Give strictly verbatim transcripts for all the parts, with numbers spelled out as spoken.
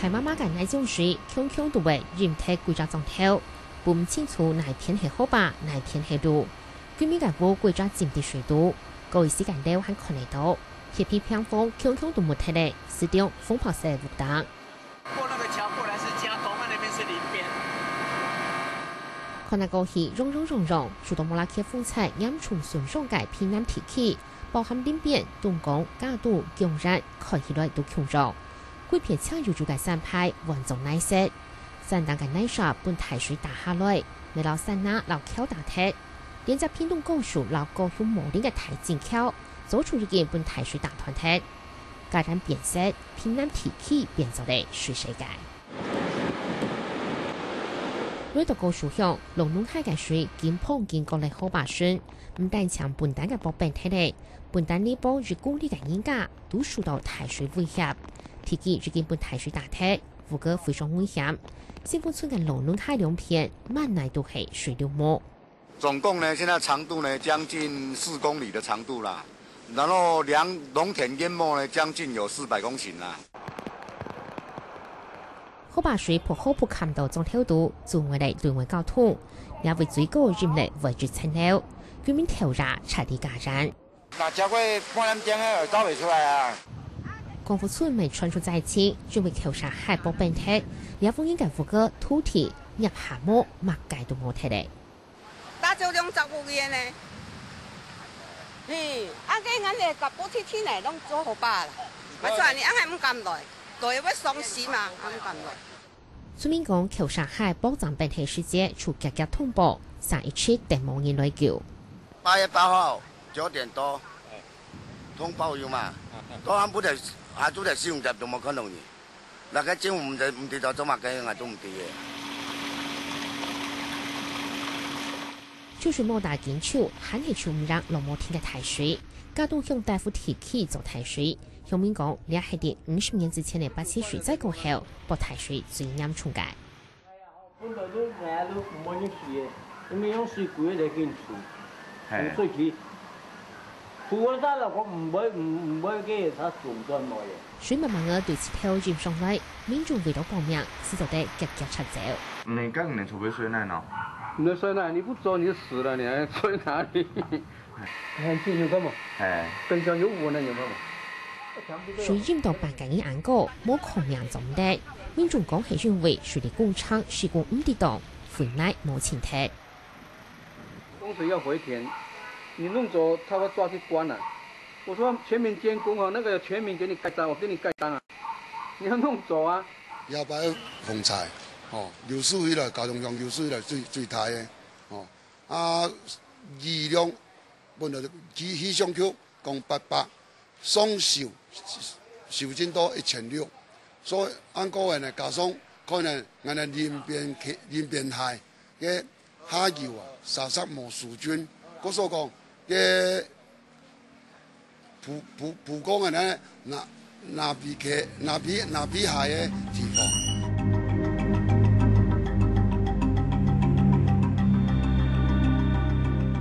該滿滿个泥漿水，強強都會淹忒歸隻莊頭，分毋清楚哪片係河壩，哪片係路。居民个屋歸隻浸在水肚，過一時間了還看得到，鐵皮平房強強都沒忒咧，四張紅白色个屋頂。過那個橋過來是加工，那邊是林邊。看啊過去，揚揚揚揚，受到莫拉克風颱嚴重損傷个平南地區，包含林邊、東港、佳冬、江源，看起來都共樣。 歸片青油油个山排完全泥塞，山頂个泥沙分大水打下來，乜摎山林摎橋打忒，連隻屏東高樹摎高雄茂林个大井橋，早就已經分大水打斷忒。該等變色，平南地區變做了水世界。來到高樹鄉，荖濃溪个水緊滂緊過了河壩脣，毋單淨本旦个屋崩忒了，本旦裡背一公里个人家 都受到大水威脅。地基已經分大水打忒，屋个非常危險。新豐村个荖濃溪兩片，滿哪都係水流木。總共呢，現在長度呢，將近四公里的長度啦。然後兩，農田淹沒呢，將近有四百公頃啦。河壩水噗河噗崁到莊頭肚，阻礙了對外交通。這位最高淹了會一層樓，居民頭也差點家園。 若超過半點鐘个，走袂出來啊。光復村乜傳出災情，因為橋石溪壆崩忒，這戶人个屋个土地、泥下無，麼个都無忒咧。打走兩隻屋个呢。嘿，啊，該𠊎等个甲埔天天呢，攏做河壩啦。毋係，恁樣毋敢來，來會傷心嘛，毋敢來。 村民講，橋石溪壆正崩忒時節就遽遽通報，煞一直等無人來救。八月八號九點多，通報有嘛？都還不得，還不得使用的，怎麼可能呢？那個政府毋知，毋知道做麼个，𠊎都毋知个。就算無打緊手，還係抽毋贏落無停个大水。佳冬鄉大湖地區遭大水， 鄉民講，這係在五十年之前个八七水災過後，壆大水最嚴重个。本來都泥都毋會入水个，因為用水管个來緊水，嘿。用水渠。除了大了，我毋會，毋，毋會个，佢做毋轉來个。水慢慢个對石頭淹上來，民眾為了保命，只做得遽遽撤走。你剛剛你出去睡那呢？你在睡那，你不走你就死了，你還睡哪裡？ 很清楚，幹嘛？哎。冰箱有溫的，有沒有？水淹到半個人恁高，無抗命做毋得。民眾講係因為水利工程施工毋得當，水泥無清忒。供水要回填，你弄走，他會抓去關啊。我說全民監工啊，那個全民給你蓋章，我給你蓋章啊，你要弄走啊。這擺風災，吼，流水起來，佳冬鄉流水起來最，最大个，吼。 啊，雨量本來氣，氣象局講八百，上游，游進到一千六，所以恁講个呢，加上可能𠊎等林邊溪，林邊溪个下游啊，沙石無疏浚，故所講个 埔，埔，埔公个呢，那，那比溪，那比，那比溪个地方。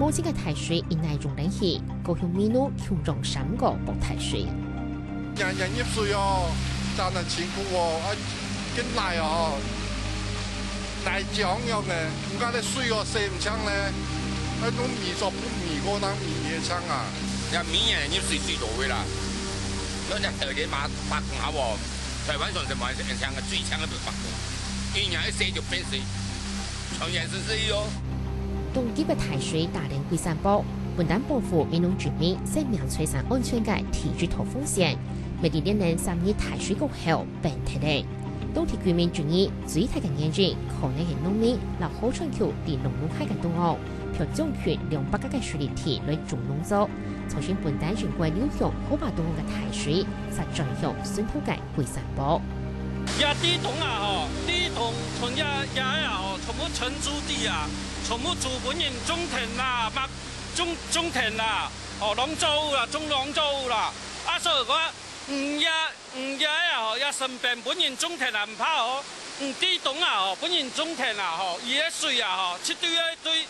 無情个大水一來湧等去，高雄美濃共樣三個壆大水。日日入水哦，真係辛苦哦，啊，緊來哦。 泥漿樣个，毋過个水哦，洗毋淨呢，愛用米做，不米過當米也淨啊。這米啊，入水最多个啦。該隻頭个馬，馬公好無？台灣上係無人淨个，最淨个就係馬公。佢若一洗就變水，全然係水哦。當今个大水打亂歸山壆，毋單保護美濃居民生命財產安全个第一道防線，乜在連連三日大水過後， 崩忒咧。當地居民質疑，最大个原因可能係農民摎河川區在荖濃溪个東岸，闢將近兩百甲个水利地來種農作，造成毋單因為流向河壩東岸个大水，煞轉向脣頭个歸山壆。這地洞啊吼，地洞從這，這啊吼，全部成豬地啊，全部豬分人種田啦，嘛種，種田啦，吼，攏做有啦，種攏做有啦。啊，所以講，嗯，這 嗯，這啊吼，這身邊分人種田啊，毋怕哦。嗯，地洞啊吼，分人種田啊吼，佢个水啊吼，絕對愛對，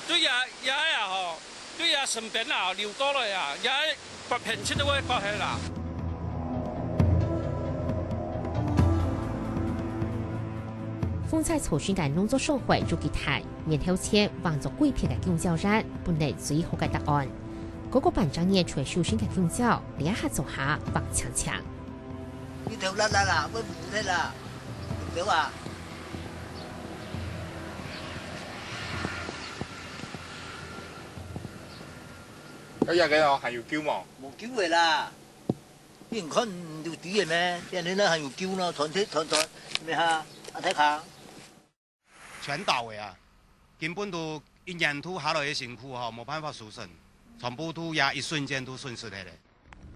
對這，這啊吼，對這身邊啊流過來啊，這八片絕對會發現啦。風颱造成个農作傷害有幾大，面頭前橫著幾片个弓蕉園，本來最好个答案。該个半隻月在樹身个弓蕉，這下做下橫青青。你頭辣辣啦，會烏忒啦，對吧？該這个哦，還有救無？無救个啦。 你毋看有豬个咩？這下還有豬呢，傳傳傳傳，咩哈？啊，太康。全倒个啊，根本都一年度下來个辛苦吼，無辦法收成，全部都也一瞬間都損失忒咧。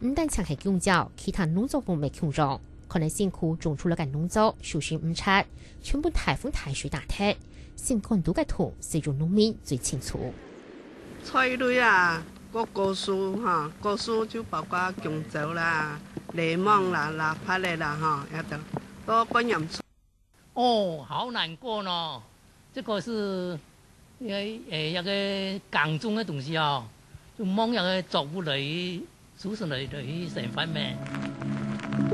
毋單淨係弓蕉，其他農作物乜共樣，可能辛苦種出來个農作收成毋出，全部颱風大水打忒，心肝肚个痛，只有農民最清楚。菜類啊， 果果樹哈，果樹就包括弓蕉啦、檸檬啦、喇叭仔啦哈，也都，都恁嚴重。哦，好難過呢。這個是，呃，呃，一個耕種个東西哦，就望一個作物來，收成來，來生活咩。規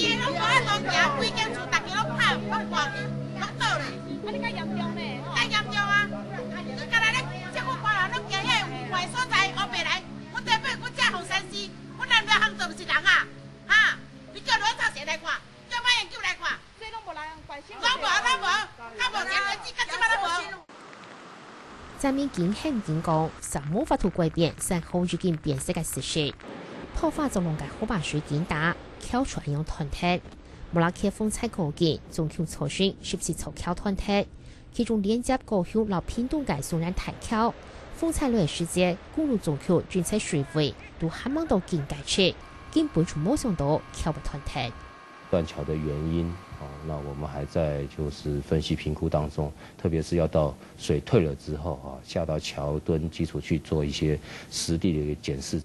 个攏無法度行，規間厝逐家攏拍，攏破去，攏倒咧。 啊，你較嚴重呢？較嚴重啊！你敢若咧，政府官員攏行遐有危所在烏白來，阮台北，阮遮予山西，阮南寮行做毋是人啊？哈！你叫你愛插誰來看？叫馬英九來看？這攏無人關心。攏無，攏無，較無前日子，到這擺攏無。正面緊喊緊講，煞無法度改變山河已經變色个事實。破壞作弄个河壩水緊打，橋就恁樣斷忒。 莫拉克風颱過境，總共造成十四座橋斷忒，其中連接高雄摎屏東个松山大橋，風颱來个時節，公路總共整座水位都還吂到警戒值，根本就無想到橋會斷忒。斷橋的原因，哦，那我們還在就是分析評估當中，特別是要到水退了之後，啊，下到橋墩基礎去做一些實地的一個檢視。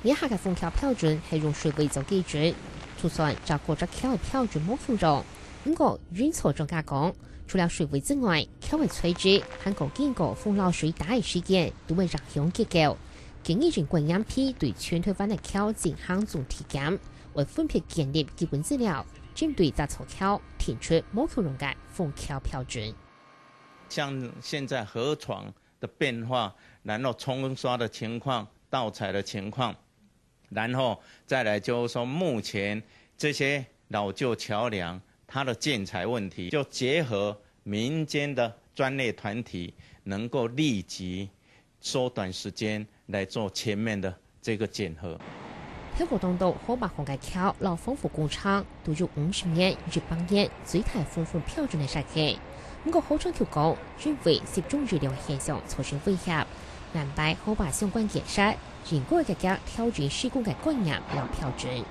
這下个封橋標準係用水位做基準，就算照各隻橋个標準無共樣，毋過運輸專家講，除了水位之外，橋个材質還過經過風摎水打个時間都會影響結構。建議人工驗批對全台灣个橋進行總體檢，會分別建立基本資料，針對逐座橋定出無共樣个封橋標準。像現在河床 的變化，然後沖刷的情況、盜採的情況，然後再來就是說目前這些老舊橋樑，它的建材問題，就結合民間的專業團體，能夠立即縮短時間來做全面的 這個檢核。頭過講到河壩項个橋摎防護工程都有五十年、一百年最大防護標準个設計。毋過河川局講，因為集中雨量現象造成威脅，安排河壩相關建設，應該加強調整施工个觀念摎標準。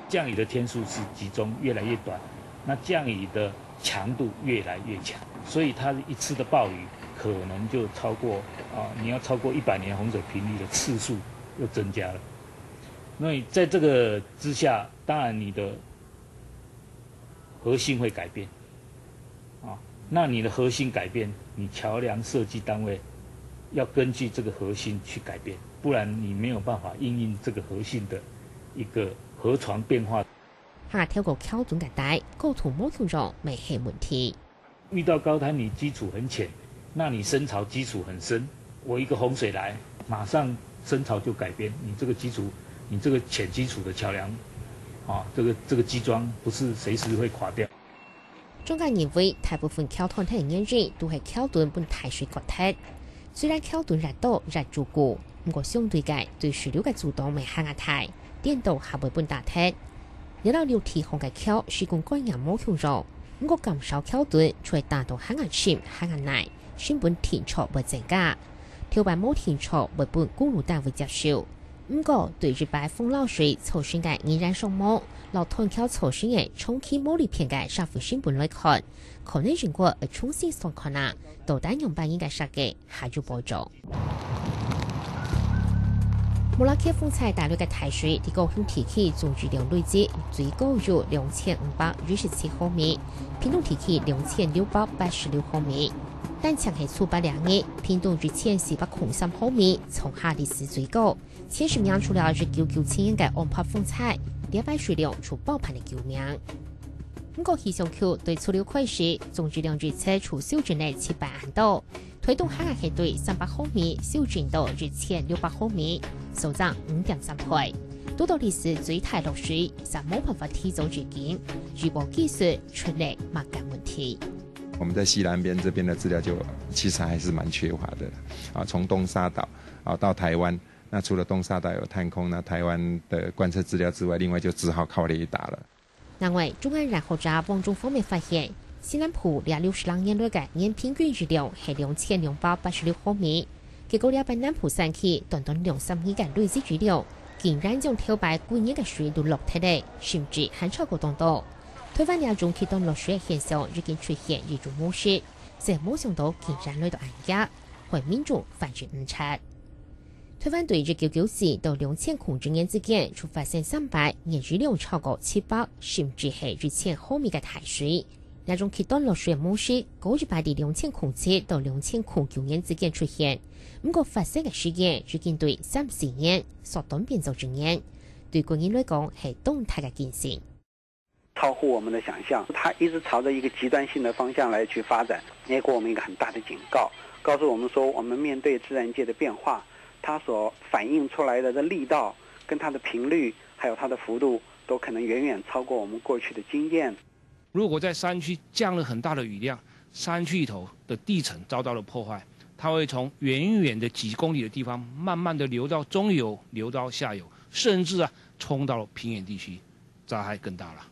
降雨的天數是集中越來越短，那降雨的強度越來越強，所以它一次的暴雨可能就超過，啊，你要超過一百年洪水頻率的次數又增加了。那在這個之下，當然你的核心會改變。 啊，那你的核心改變，你橋樑設計單位要根據這個核心去改變，不然你沒有辦法因應這個核心的一個河床變化。下頭過橋墩个底，高度無共樣，乜係問題。遇到高灘，你基礎很淺，那你深槽基礎很深，我一個洪水來，馬上深槽就改變，你這個基礎，你這個淺基礎的橋樑，啊，這個，這個基樁不是隨時會垮掉。 專家認為，大部分橋斷忒个原因都係橋墩分大水割忒。雖然橋墩越多越堅固，毋過相對个對水流个阻擋乜還較大，顛倒還會分打忒。這摎陸地項个橋施工觀念無共樣，毋過減少橋墩就會達到還較深、還較耐，成本定著會增加。頭擺無定著會分公路單位接受。 毋過，對一擺風摎水造成个人員傷亡，摎斷橋造成个長期無利便个社會成本來看，可能應該愛重新想看啊，到底仰般形个設計較有保障。莫拉克風颱帶來个大水，佇高雄地區總雨量累積最高有兩千五百二十七毫米，屏東地區兩千六百八十六毫米。單淨係初八兩日，屏東一千四百空三毫米，創下歷史最高。 前十名除了一九九七年个安帕風颱，這擺水量就包辦了九名。毋過氣象局對初六開始，總雨量預測就修正了七百安多，臺東下係對三百毫米修正到一千六百毫米，收漲五點三倍。堵到歷史最大落水，煞無辦法提早預警，預報技術出了麼个問題？ 我們在西南邊這邊的資料就其實還是蠻缺乏的啊，從東沙島啊到台灣，那除了東沙島有探空，那台灣的觀測資料之外，另外就只好靠雷達了。另外，中央氣象學者黃忠芳也發現，西南部這六十零年來个年平均雨量係兩千兩百八十六毫米，結果這擺南部山區短短兩三日个累積雨量，竟然將頭擺幾年个水都落忒了，甚至還超過當多。 臺灣這種極端落水个現象已經出現一種模式，卻無想到竟然來到恁樣，害民眾反應毋掣。臺灣對一九九四到兩千空一年之間就發生三擺年雨量超過七百甚至係一千毫米个大水。這種極端落水个模式，過一擺在兩千空七到兩千空九年之間出現，毋過發生个時間已經對三四年縮短變做一年，對國人來講係當大个警醒。 超乎我們的想像，它一直朝著一個極端性的方向來去發展，也給我們一個很大的警告，告訴我們說，我們面對自然界的變化，它所反映出來的力道、跟它的頻率，還有它的幅度，都可能遠遠超過我們過去的經驗。如果在山區降了很大的雨量，山區頭的地層遭到了破壞，它會從遠遠的幾公里的地方慢慢的流到中游，流到下游，甚至啊衝到平原地區。 災害更大了。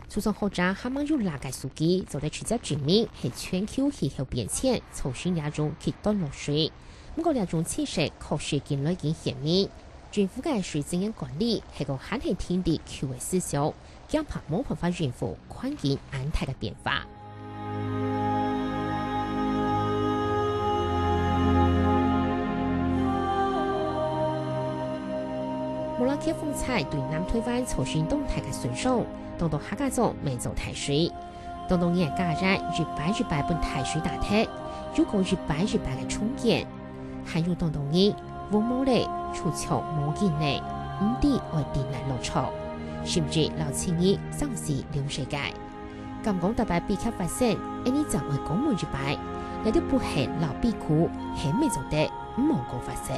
氣象學者還吂有哪个數據做得直接證明係全球氣候變遷造成這種極端落水。毋過這種趨勢確實緊來緊顯明，政府个水資源管理係講還係停在舊个思想，驚怕無辦法應付環境恁大个變化。 莫拉克風颱對南臺灣造成當大个損傷，當多客家庄乜遭大水。當多人个家園一擺一擺分大水打忒，又過一擺一擺个重建。還有當多人屋無了，就像無影了，毋知愛在哪落腳，甚至摎親人生死兩世界。敢講逐擺悲劇發生，𠊎俚正愛講問一擺，這兜不幸摎悲苦，係毋係做得毋好過發生？